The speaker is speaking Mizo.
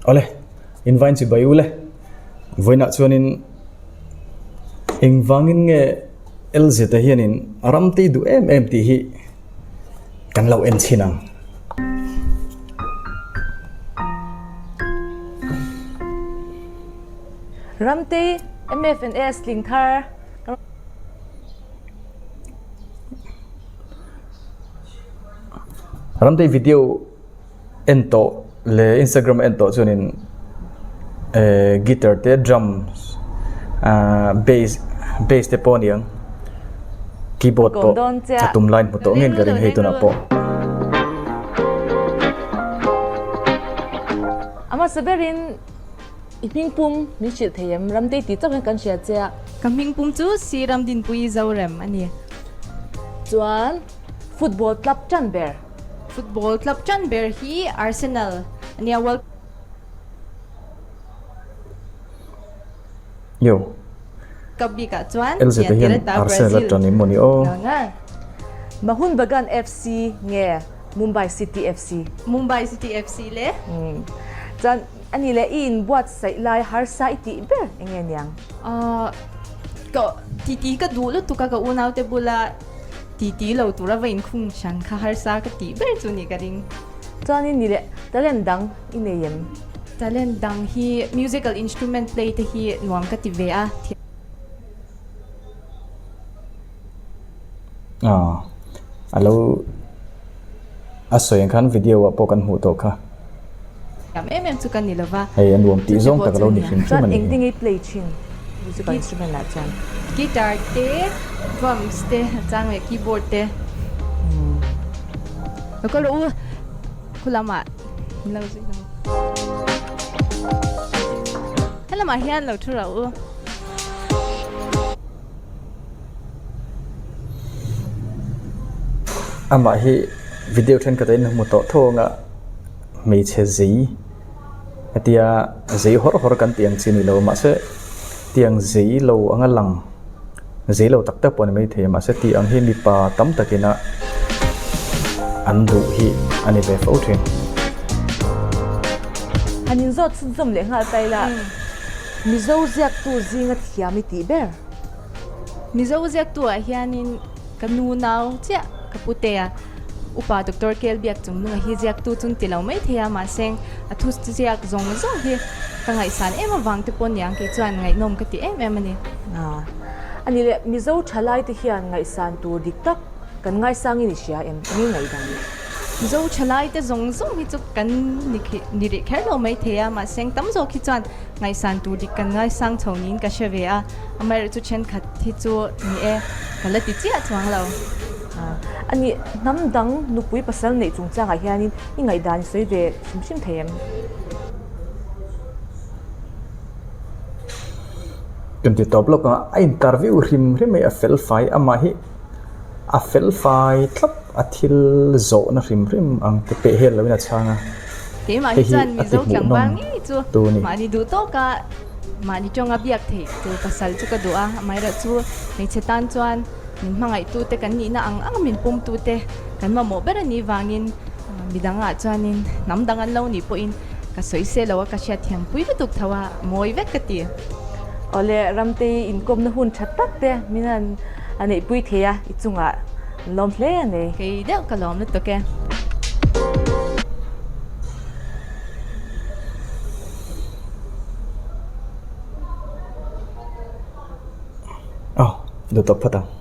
Awle, invain chi bai ule. Vawiinah chuanin engvangin nge LZ te hianin a ram tei duh em em tih hi kan lo en chhin ang. Ramtei MFNS tling thar. Ramtei video en tawh leh Instagram en tawh chuanin ehh guitar te drums ahh bass bass te pawh a ni ang keyboard pawh a tum lai hmu tawh ngei ka ring hei tunah pawh. A hmasa berin i hming pum min hrilh thei em? Ramtei tih chauh hian kan hria che a. Ka hming pum chu Sri Ramdinpuii Zorem a ni. Chuan football club tan ber. Football club tan ber hi Arsenal a nia World. Yo. Cup bikah chuan LZ te hian Arsenal a tan em mawni aw. Mohun Bagan FC nge Mumbai City FC? Mumbai City FC le. Chuan a ni leh i inbuatsaih lai harsa i tih ber eng nge niang? Ka titi ka duh lutuk a ka unaute bula titi lo tura va inkhung hran kha harsa ka tih ber chu ni ka ring. Chuanin ni leh talent dang i nei em? Talent dang hi musical instrument play te hi nuam ka ti ve a. A lo a sawi ang khan video ah pawh kan hmuh tawh kha. Tam em em chu ka ni lova. Hei a nuam tih zawng tak a lo ni hrim hrim a Chuan ni hi. engtin nge i play thin musical instrument ah chuan? Guitar te, drums te, a chang leh keyboard te. Lo kal rawh u khulamah min lo zui lo. Helamah hian lo thu rawh u. Amah hi video thenkhat ah in hmu tawh tho ang a hmeichhe zei hetia zei hawr hawr kan tih ang chi a ni lo mahse tiang zei lo anga lang zei lo tak tak pawh a ni maithei a mahse tih ang hi mipa tam takin a an duh hi a ni ve fo thin. Han inzawt chhunzawm leh nghal ta ila. Mizo ziaktu zinga thiam i tih ber? Mizo ziaktu ah hianin ka nu nau chiah ka pu te a, upa Doctor Kel Biak chung nunga hi ziaktu chung ti lo mai thei a, mahse a thu ziak zawng zawng hi ka ngaihsan em avang te pawh niang kei chuan ngaihnawm ka ti em em a ni. A ni leh, Mizo thalai te hian ngaihsan tur dik tak kan ngaisangin i hria em? Enge ngaihdan? Mizo thalai te zawng zawng hi chu kan ni ni rih kher lo mai thei a, mahse tam zawk hi chuan ngaihsan tur dik kan ngaisang chho niin ka hre ve a, amaherawhchu thenkhat hi chu ni e, ka la ti chiah chuang lo. A nih, hnam dang nupui pasal neih chungchangah hianin i ngaihdan i sawi ve hrim hrim thei em? Kan ti tawp lawk a, a interview hrim hrim hi a fel fai, amah hi a fel fai thlap. A thil zawhna hrim hrim ang te peh hel loin a chhang a, Keimah hei hi hi chuan a ti Mizo tlangval hmuhnawm ngei chu tu a ni. Mahni duh tawka mahni tawnga biak theih tur pasal chu ka duh a, amaherawhchu hmeichhe tan chuan min hmangaihtute kan nihna ang ang min pumtute kan mamawh ber a nih vangin midangah chuanin hnam dang an lo nih pawhin ka sawi se lo a, ka hriatthiam pui lutuk tho a, mawi vek ka ti. Awle Ramtei inkawmna hun tha tak te min han a neihpui thei a, i chungah lawm hle a nei. Kei deuh ka lawm lutuk e. Aw, duh tawp phawt ang.